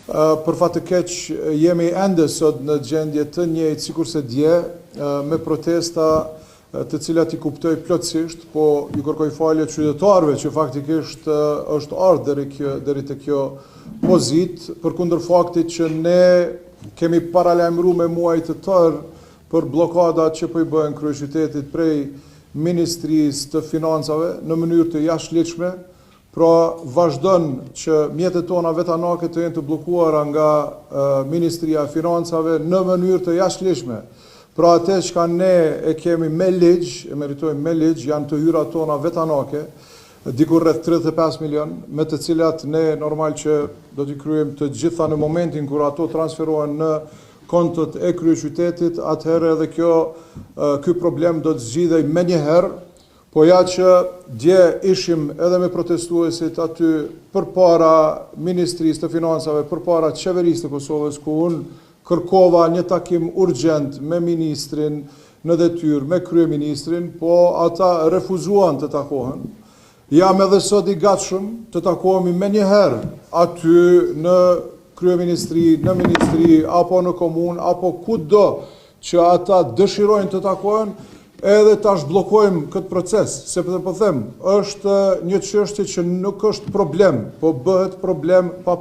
Për fat të keq jemi ende sot në gjendje të njëjtë sikurse dje, me protesta të cilat i kuptoj plotësisht, po ju kërkoj falje qytetarëve që faktikisht është ardhë deri, kjo, deri te kjo pozitë, përkundër faktit që ne kemi paralajmëru me muaj të tërë për bllokadat që po i bëhen kryeqytetit prej Ministrisë të Financave në mënyrë të jashtëligjshme, Pra, vazhdon që mjetet tona vetanake të jenë të bllokuara nga Ministria e Financave në mënyrë të jashtëligjshme. Pra atë çka ne e kemi me ligj, e meritojmë me ligj, janë të hyrat tona vetanake, diku rreth 35 milion, me të cilat ne normal që do t'i kryejmë të gjitha në momentin kur ato transferohen në kontot e kryeqytetit, atëherë edhe kjo ky problem do të zgjidhej menjëherë, Po ja që dje ishim edhe me protestuesit aty përpara Ministrisë të Financave, përpara Qeverisë të Kosovës, ku unë kërkova një takim urgjent me ministrin në detyrë, me kryeministrin, po ata refuzuan të takohen. Jam edhe sot i gatshëm të takohemi menjëherë aty në kryeministri, në ministri, apo në komunë, apo kudo që ata dëshirojnë të takohen, edhe ta zhbllokojmë këtë proces, sepse po them, është një çështje që nuk është problem, po bëhet problem pa.